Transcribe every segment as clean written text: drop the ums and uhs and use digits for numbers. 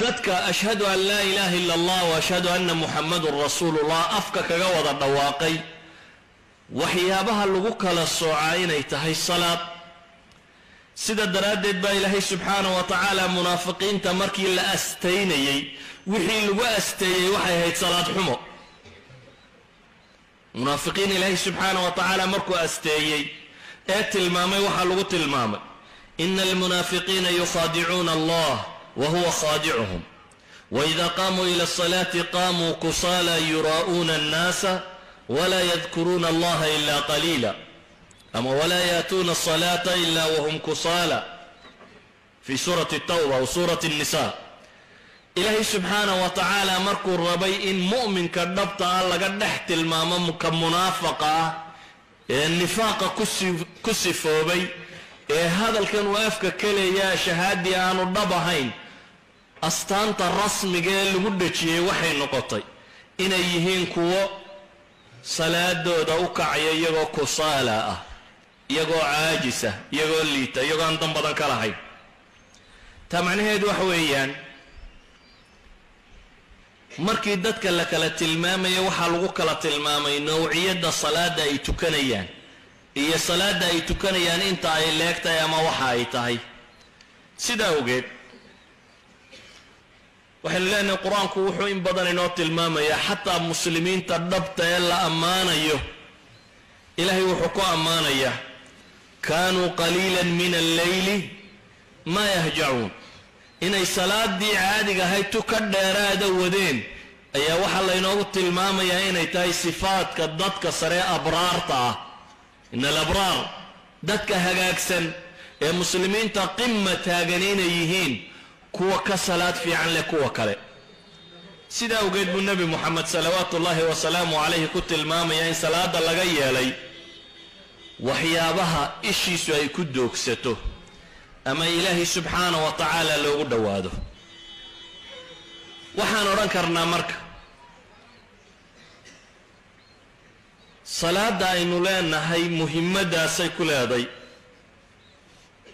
Dadka "أشهد أن لا إله إلا الله وأشهد أن محمدا رسول الله" afka kaga wada dhawaaqay, waxyaabaha lagu kala soocaa inay tahay salaad. Sida daraaddeed baa Ilaahay subxaana wa tacaala munaafiqiinta markii la astaynayey, wixii lagu asteeyey waxay ahayd salaad xumo. Munaafiqiin Ilaahay subxaana wa tacaala markuu asteeyey ee tilmaamay, waxaa lagu tilmaamay: "إن المنافقين يخادعون الله وهو خادعهم وإذا قاموا إلى الصلاة قاموا كسالى يراءون الناس ولا يذكرون الله إلا قليلا ama ولا يأتون الصلاة إلا وهم كسالى, في سورة التوبة و سورة النساء. Ilaahay subxaana wa tacaala markuu rabay in mu'minka dhabta ah laga dhex tilmaamo ka munaafaqa ah ee nifaaqa ku sifoobay, ee hadalkan uu afka kaleeyaa shahaadii aanu dhab ahayn, astaanta rasmiga ee lagu dhejiyey waxay noqotay inay yihiin kuwo salaadooda u kacaya iyagoo kusaala ah, iyagoo caajisa, iyagoo liita, iyagoo aan dan badan ka lahayn. Taa macnaheedu waxa weeyaan, markii dadka la kala tilmaamaya, waxaa lagu kala tilmaamay nawciyadda salaada ay tukanayaan iyo salaada ay tukanayaan inta ay leegtahay ama waxa ay tahay. Sidaa awgeed waxaynu leenahay, Qur-aanku wuxuu in badan inoo tilmaamayaa, xataa muslimiinta dhabta ee la ammaanayo, Ilaahay wuxuu ku ammaanayaa: "كانوا قليلا من الليل ما يهجعون". Inay salaadii caadiga ahayd tu ka dheeraada wadeen ayaa waxaa laynoogu tilmaamayaa inay tahay sifaadka dadka sare, abraarta ah. إن الأبرار, dadka hagaagsan ee muslimiinta qima taagan, inay yihiin kuwa ka salaad fiican leh kuwa kale. Sidaa awgeed buu Nebi Moxamed صلوات الله وسلامه عليه ku tilmaamaya in salaada laga yeelay waxyaabaha ishiisu ay ku doogsato ama Ilaahay subxaana wa tacaala loogu dhowaado. Waxaan odhan karnaa marka, salaada aynu leenahay muhimmadaasay ku leeday.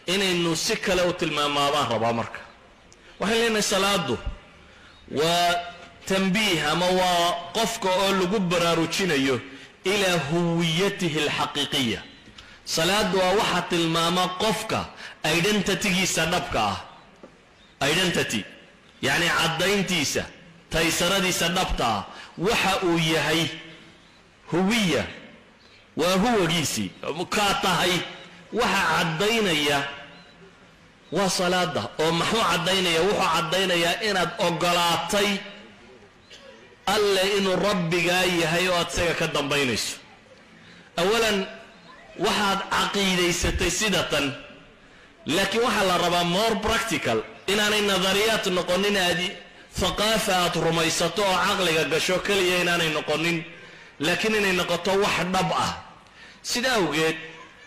Inaynu si kale u tilmaamaabaan rabaa. Marka waxaan leenahay, salaadu waa tambiih ama waa qofka oo lagu baraarujinayo إلى هويته الحقيقية. Salaadu waa waxaa tilmaama qofka identitygiisa dhabka ah, identity yacni caddayntiisa, taysaradiisa dhabta ah, waxa uu yahay, هوية, waa huwagiisii kaa tahay. Waxa caddaynaya waa salaada. Oo maxuu caddaynaya? Wuxuu caddaynayaa inaad ogolaatay Alle inuu Rabbigaa yahay oo aad isaga ka dambaynayso. Awalan waxaad caqiidaysatay sida tan, laakiin waxaa la rabaa more practical, inaanay nadariyaad noqonin, aad thaqaafa aad rumaysato oo caqliga gasho keliya inaanay noqonin, laakiin inay noqoto wax dhab ah. Sida awgeed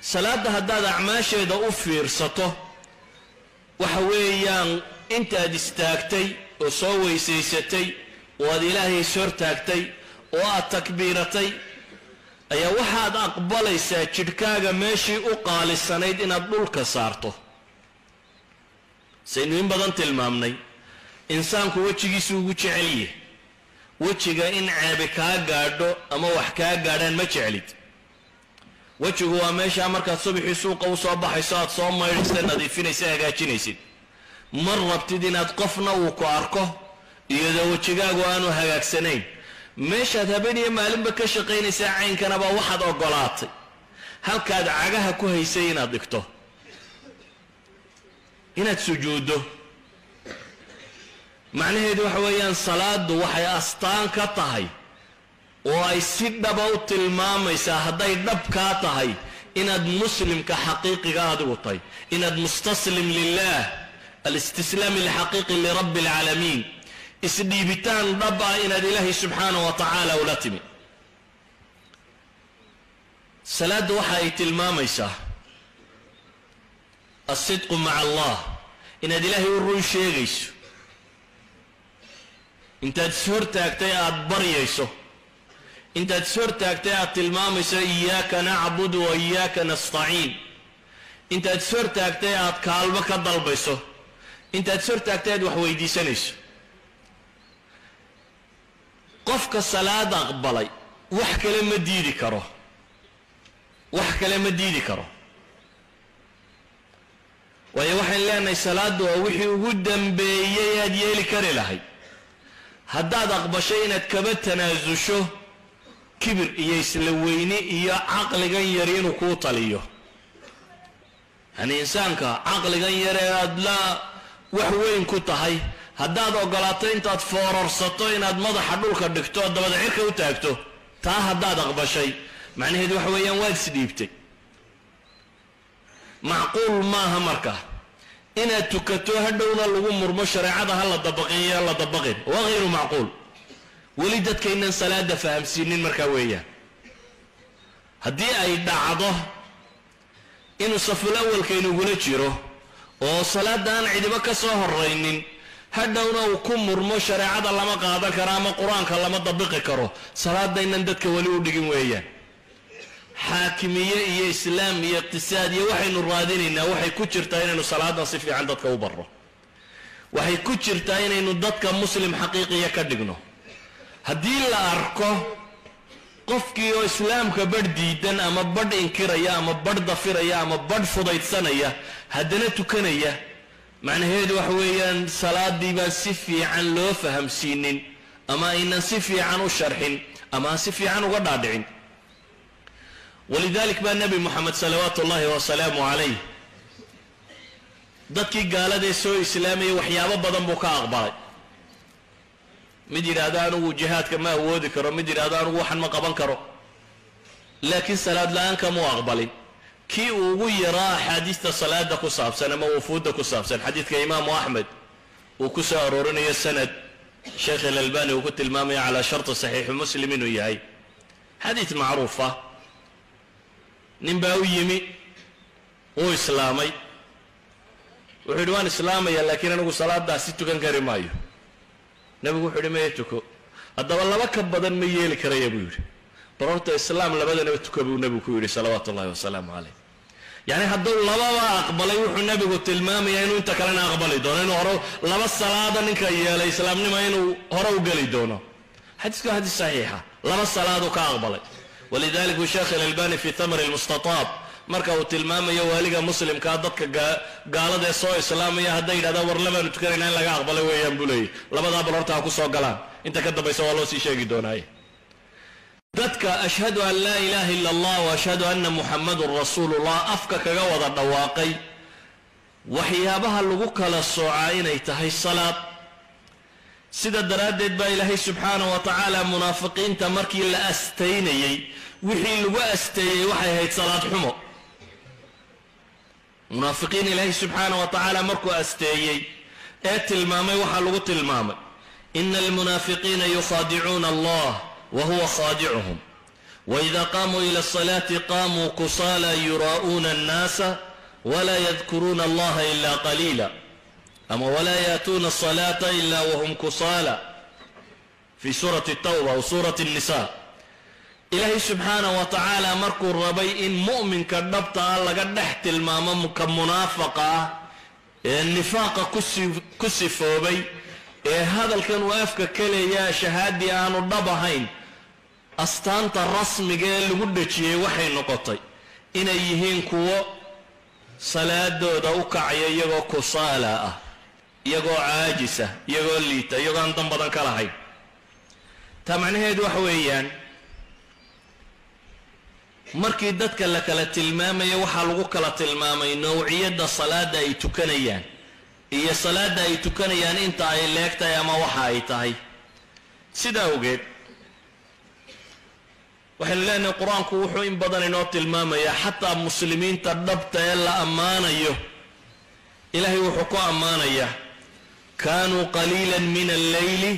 salaadda haddaad acmaasheeda u fiirsato, waxa weeyaan intaad istaagtay oo soo weysaysatay oo aad Ilaahay is hortaagtay oo aad takbiiratay, ayaa waxaad aqbalaysaa jidhkaaga meeshii u qaalisanayd inaad dhulka saarto. Saynu in badan tilmaamnay, insaanku wejigiisu ugu jecelyahy. Wejiga in ceebi kaa gaadho ama wax kaa gaadhaan ma jeclid. Wejigu waa meeshaa markaad subaxii suuqa usoo baxayso aad soo maydhaysa, nadiifinaysa, hagaajinaysid. Ma rabtid inaad qofna uu ku arko iyadoo wejigaagu aanu hagaagsanayn. Meeshaad habeen iyo maalinba ka shaqaynaysaa caynkanabaa waxaad ogolaatay halkaad cagaha ku haysay inaad dhigto, inaad sujuuddo. Macnaheedu waxa weeyaan, salaadu waxay astaan ka tahay oo ay si dhaba u tilmaamaysaa, hadday dhab kaa tahay, inaad muslimka xaqiiqiga adigu tahay, inaad مستسلم لله, الاستسلام الحقيقي لرب العالمين, isdhiibitaan dhab ah inaad Ilaahay subxaana wa tacaala ula timi. Salaadda waxa ay tilmaamaysaa الصدق مع الله, inaad Ilaahay u run sheegayso intaad is hortaagtay aada baryayso, intaad is hortaagtay aad tilmaamayso "إياك نعبد وإياك نستعين", intaad is hortaagtay aad kaalmo ka dalbayso, intaad is hortaagtay aad wax weydiisanayso. Qofka salaad aqbalay wax kale ma diidi karo, wax kale ma diidi karo. Waayo waxayn leenahay salaaddu waa wixii ugu dambeeyey aad yeeli kari lahayd. Haddaad aqbashay inaad kaba tanaasusho kibir iyo isla weyni iyo caqligan yari inuu kuu taliyo, yani insaanka caqligan yar ee aad la wax weyn ku tahay, haddaad ogolaato intaad foorarsato inaad madaxa dhulka dhigto oo dabada cirka u taagto, taa haddaad aqbashay macnaheedu waxa weeyaan waad isdhiibtay. Macquul maaha marka inaad tukato hadhowna lagu murmo shareecada ha la dabaqin iyo ha la dabaqin, waa hayru macquul. Weli dadkaynan salaada fahamsiinin markaa weeyaan. Haddii ay dhacdo inuu saful awalkaynugula jiro oo salaada aan cidibo ka soo horaynin, hadhowna uu ku murmo shareecada lama qaadan karo ama qur-aanka lama dabiqi karo, salaadaynan dadka weli u dhigin weeyaan. Xaakimiye iyo islaam iyo iqtisaad iyo waxaynu raadinaynaa waxay ku jirtaa inaynu salaadan si fiican dadka u barro, waxay ku jirtaa inaynu dadka muslim xaqiiqiya ka dhigno. Haddii la arko qofkii oo islaamka badh diidan ama badh inkiraya ama badh dafiraya ama badh fudaydsanaya haddana tukanaya, macnaheedu waxa weeyaan salaadii baan si fiican loo fahamsiinin ama aynan si fiican u sharxin ama aan si fiican uga dhaadhicin. Walidalik baa Nebi Moxamed salawaatu ullahi wasalaamu calayh dadkii gaaladee soo islaamayay waxyaabo badan buu ka aqbalay. Mid yidhaahdo anigu jihaadka ma awoodi karo, mid yidhahdo anigu waxan ma qaban karo, laakiin salaad la-aan kamuu aqbalin. Kii uu ugu yaraa axaadiista salaada ku saabsan ama wufuudda ku saabsan, xadiidka imaamu Axmed uu ku soo aroorinayo sanad Sheekh Alalbani uu ku tilmaamayo calaa sharti saxiixi Muslim inuu yahay xadiid macruufa, nin baa u yimi, wuu islaamay, wuxuu yidhi waan islaamaya laakiin anigu salaadaasi tukan kari maayo. Nebigu wuxuu yidhi maya tuko, haddaba laba ka badan ma yeeli karaya buu yidhi. Bar horta islaam labadanaba tuka buu nebigu ku yidhi salawaatu ullahi wasalaamu calayh. Yacni hadduu lababa aqbalay wuxuu nebigu tilmaamayaa inuu inta kalena aqbali doono, inuu hore laba salaada ninka yeelay islaamnima inuu hore u geli doono. Xadiisku waa xadiis saxiixa, laba salaaduu ka aqbalay. Walidalik uu Sheekh Alalbani fi thamri lmustataab marka uu tilmaamayo waaliga muslimkaa dadka gaalada ee soo islaamaya hadday yidhahdaan war labaanu tukanayna in laga aqbalay weeyaan buu leeyahy. Labadaa bal horta ha ku soo galaan, inta ka dambaysa waa loo sii sheegi doonaaye. Dadka ashhadu an laa ilaha ila allah wa ashhadu anna muxamadun rasuulullah afka kaga wada dhawaaqay, waxyaabaha lagu kala soocaa inay tahay salaad. Sida daraaddeed baa Ilaahay subxaanah wa tacaala munaafiqiinta markii la astaynayey wixii lagu asteeyey waxay ahayd salaad xumo. Munaafiqiin Ilaahay subxaanah wa tacaala markuu asteeyey ee tilmaamay waxaa lagu tilmaamay ina almunaafiqiina yukhaadicuuna allah wa huwa khaadicuhum waida qaamuu ila asalaati qaamuu kusaala yuraa'uuna annaasa walaa yadkuruuna allaha ila qaliila ama walaa yaatuuna asalaata ila wahum kusaala, fi suurati tawba aw suurati الnisa. Ilaahay subxaanah wa tacaala markuu rabay in mu'minka dhabta ah laga dhex tilmaamo ka munaafaqa ah ee nifaaqa ku sifoobay ee hadalkan uu afka ka leeyaa shahaadii aanu dhab ahayn, astaanta rasmiga ee lagu dhejiyey waxay noqotay inay yihiin kuwo salaadooda u kacaya iyagoo kusaala ah, iyagoo caajisa, iyagoo liita, iyagoo aan dan badan ka lahayn. Taa macnaheedu waxa weeyaan markii dadka la kala tilmaamaya waxaa lagu kala tilmaamay nowciyadda salaada ay tukanayaan iyo salaada ay tukanayaan inta ay leeg tahay ama waxa ay tahay. Sidaa awgeed waxaynu leenahay qur-aanku wuxuu in badan inoo tilmaamayaa xataa muslimiinta dhabta ee la ammaanayo. Ilaahay wuxuu ku ammaanayaa kaanuu qaliila min alleyli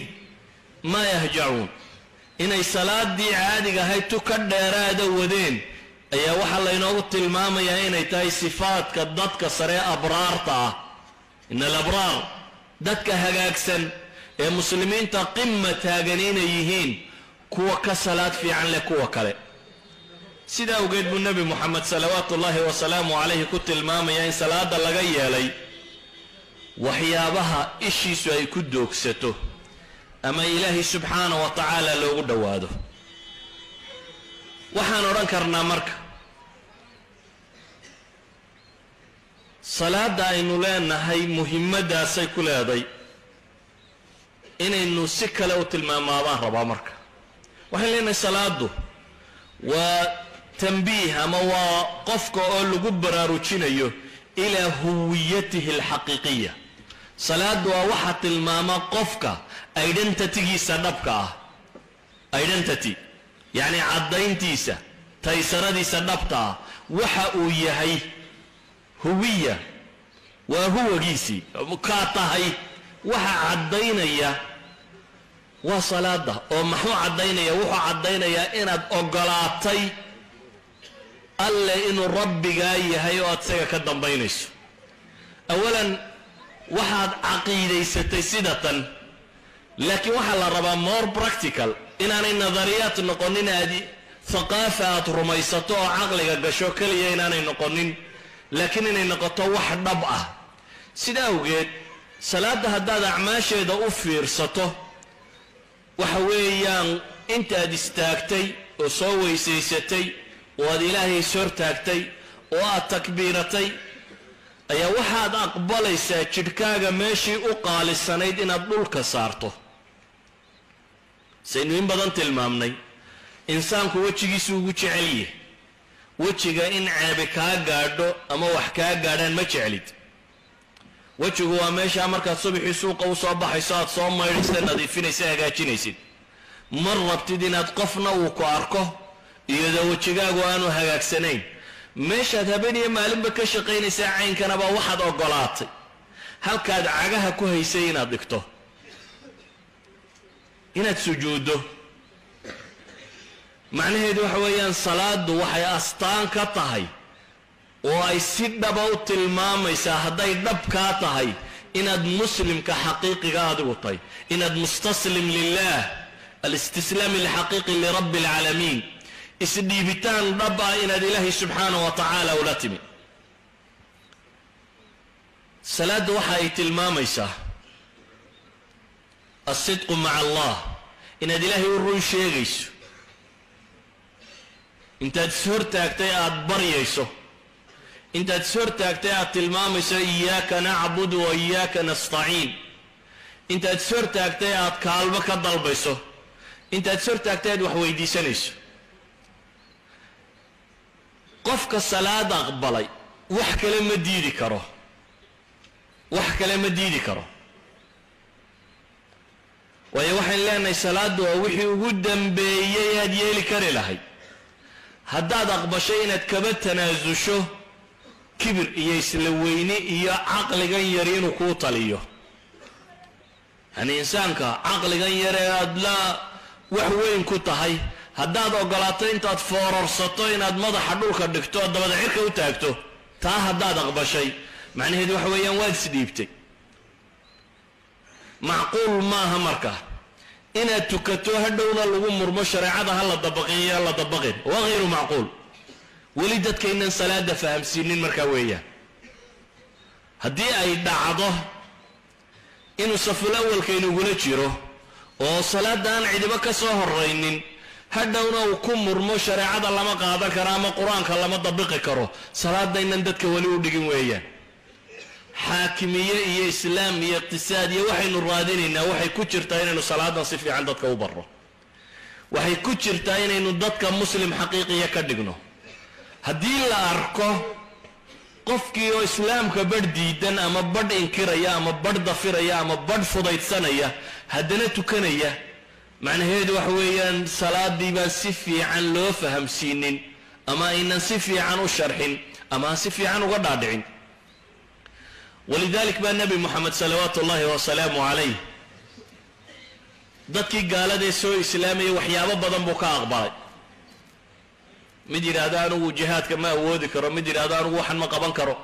maa yahjacuun, inay salaadii caadiga ahayd tu ka dheeraada wadeen ayaa waxaa laynoogu tilmaamayaa inay tahay sifaadka dadka sare abraarta ah. Ina alabraar, dadka hagaagsan ee muslimiinta qima taagan, inay yihiin kuwa ka salaad fiican leh kuwa kale. Sidaa awgeed buu Nebi Moxamed salawaatu ullaahi wasalaamu calayhi ku tilmaamaya in salaada laga yeelay waxyaabaha ishiisu ay ku doogsato Ama Ilaahay subxaana wa tacaala loogu dhowaado. Waxaan odhan karnaa marka, salaadda aynu leenahay muhimaddaasay ku leeday. Inaynu si kale u tilmaamaabaan rabaa. Marka waxaan leenahay salaaddu waa tanbiih ama waa qofka oo lagu baraarujinayo ilaa huwiyatihi alxaqiiqiya. Salaaddu waa waxaa tilmaama qofka identitygiisa dhabka ah, identity yacni caddayntiisa, taysaradiisa dhabta ah, waxa uu yahay, huwiya, waa huwagiisii kaa tahay. Waxa caddaynaya waa salaada. Oo maxuu caddaynaya? Wuxuu caddaynayaa inaad ogolaatay Alle inuu Rabbigaa yahay oo aad isaga ka dambaynayso. Awalan waxaad caqiidaysatay sida tan, laakiin waxaa la rabaa more practical, inaanay nadariyaad noqonin, aad thaqaafa aad rumaysato oo caqliga gasho keliya inaanay noqonin, laakiin inay noqoto wax dhab ah. Sida awgeed salaadda haddaad acmaasheeda u fiirsato, waxa weeyaan intaad istaagtay oo soo weysaysatay oo aad Ilaahay is hortaagtay oo aad takbiiratay ayaa waxaad aqbalaysaa jidhkaaga meeshii u qaalisanayd inaad dhulka saarto. Saynu in badan tilmaamnay, insaanku wejigiisu ugu jecelyahy. Wejiga in ceebi kaa gaadho ama wax kaa gaadhaan ma jeclid. Wejigu waa meeshaa markaad subaxii suuqa usoo baxayso aad soo maydhaysa, nadiifinaysa, hagaajinaysid. Ma rabtid inaad qofna uu ku arko iyadoo wejigaagu aanu hagaagsanayn. Meeshaad habeen iyo maalinba ka shaqaynaysaa caynkanaba waxaad ogolaatay halkaad cagaha ku haysay inaad dhigto, inaad sujuuddo. Macnaheedu waxa weeyaan salaadu waxay astaan ka tahay oo ay si dhaba u tilmaamaysaa, hadday dhab kaa tahay, inaad muslimka xaqiiqiga adigu tahay, inaad mustaslim lilah, alistislaam alxaqiiqi lirabbi alcaalamiin, isdhiibitaan dhab ah inaad Ilaahay subxaana wa tacaala ula timi. Salaadda waxa ay tilmaamaysaa alsidqu maca Allah, inaad Ilaahay u run sheegayso intaad is hortaagtay aada baryayso, intaad is hortaagtay aad tilmaamayso iyaaka nacbudu wa iyaaka nastaciin, intaad is hortaagtay aad kaalmo ka dalbayso, intaad is hortaagtay aad wax weydiisanayso. Qofka salaad aqbalay wax kale ma diidi karo, wax kale ma diidi karo, waayo waxayn leenahay salaaddu waa wixii ugu dambeeyey aad yeeli kari lahayd. Haddaad aqbashay inaad kaba tanaasusho kibir iyo isla weyni iyo caqligan yar inuu kuu taliyo, yani insaanka caqligan yar ee aada la wax weyn ku tahay, haddaad ogolaato intaad foorarsato inaad madaxa dhulka dhigto oo dabada cirka u taagto, taa haddaad aqbashay, macnaheedu waxa weeyaan waad isdhiibtay. Macquul maaha marka inaad tukato hadhowna lagu murmo shareecada ha la dabaqin iyo ha la dabaqin. Waa hayru macquul. Weli dadkaynan salaada fahamsiinin markaa weeyaan. Haddii ay dhacdo inuu saful awalkaynugula jiro oo salaada aan cidibo ka soo horaynin, hadhowna uu ku murmo shareecada lama qaadan karo ama Qur-aanka lama dabiqi karo, salaadaynan dadka weli u dhigin weeyaan. Xaakimiye iyo islaam iyo iqtisaad iyo waxaynu raadinaynaa waxay ku jirtaa inaynu salaadan si fiican dadka u barro, waxay ku jirtaa inaynu dadka muslim xaqiiqiya ka dhigno. Haddii la arko qofkii oo islaamka badh diidan ama badh inkiraya ama badh dafiraya ama badh fudaydsanaya, haddana tukanaya, macnaheedu waxa weeyaan salaadii baan si fiican loo fahamsiinin ama aynan si fiican u sharxin ama aan si fiican uga dhaadhicin. Walidalik baa Nebi Moxamed salawaatu ullahi wasalaamu calayh dadkii gaaladee soo islaamayay waxyaabo badan buu ka aqbalay. Mid yidhaahdo anigu jihaadka ma awoodi karo, mid yidhahdo anigu waxan ma qaban karo,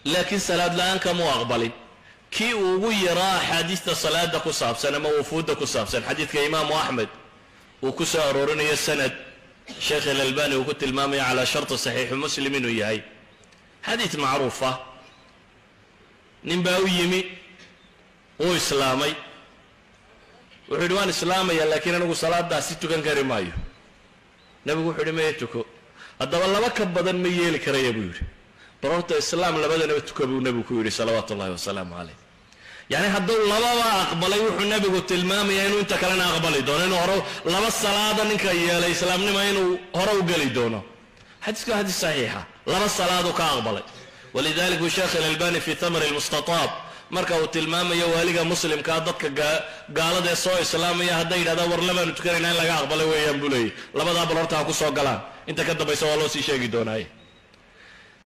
laakiin salaad la-aan kamuu aqbalin. Kii uu ugu yaraa axaadiista salaada ku saabsan ama wufuudda ku saabsan, xadiidka Imaamu Axmed uu ku soo aroorinayo sanad Sheekh Alalbani uu ku tilmaamayo calaa sharti Saxiixi Muslim inuu yahay xadiid macruuf ah, nin baa u yimi, wuu islaamay. Wuxuu yidhi, "Waan islaamaya, laakiin anigu salaadaasi tukan kari maayo." Nebigu wuxuu yidhi, "Maya, tuko." "Haddaba laba ka badan ma yeeli karaya," buu yidhi. "Bal horta islaam, labadanaba tuka," buu nebigu ku yidhi, salawaatu ullahi wasalaamu caleyh. Yacni hadduu lababa aqbalay, wuxuu nebigu tilmaamayaa inuu inta kalena aqbali doono, inuu hore laba salaada ninka yeelay islaamnima inuu hore u geli doono. Xadiisku waa xadiis saxiixa. Laba salaaduu ka aqbalay. Walidalik bu Sheekh Alalbani fi thamar almustataab marka uu tilmaamayo waaliga muslimkaa dadka gaalada ee soo islaamaya hadday yidhahdaan, "War, labaanu tukanayna," in laga aqbalay weeyaan buu leeyay. Labadaa bal horta ha ku soo galaan, inta ka dambaysa waa loo sii sheegi doonaaye.